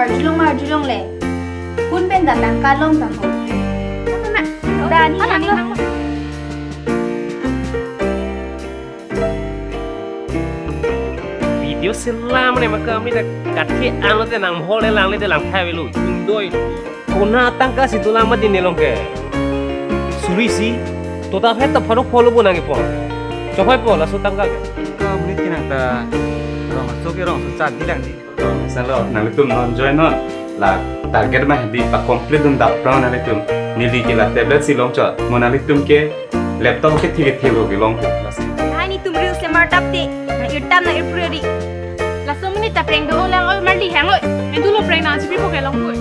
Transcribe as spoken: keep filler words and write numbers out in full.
Arjulong ma arjulongle. Kun pen ta tangka long tangho. Ana, da ni ana ni. Video selam ne maka ami ta kathe ang lote nang mehol le lang le de lang thai avelo. Indoi. Konat tangka si dolang mati ne long ke. Suri isi. Total het ta pharo pholo bo nangkepon. Chokhoi po laso tangka ke. Ka menit ke nang ta rong aso ke rong aso chan di lang di. Salo, nanglitum non join non. La target ma hedi pa-complete dun dap rong nanglitum. Neli ke la tablet si longchot. Mo nanglitum ke laptop ke thik thik lo ke long. Hai netum reels le mar tap te. Na irtam na irpuri. Laso menit ta prank do lang oi, marli hang oi. Endu lo prank nang chipi po ke long oi.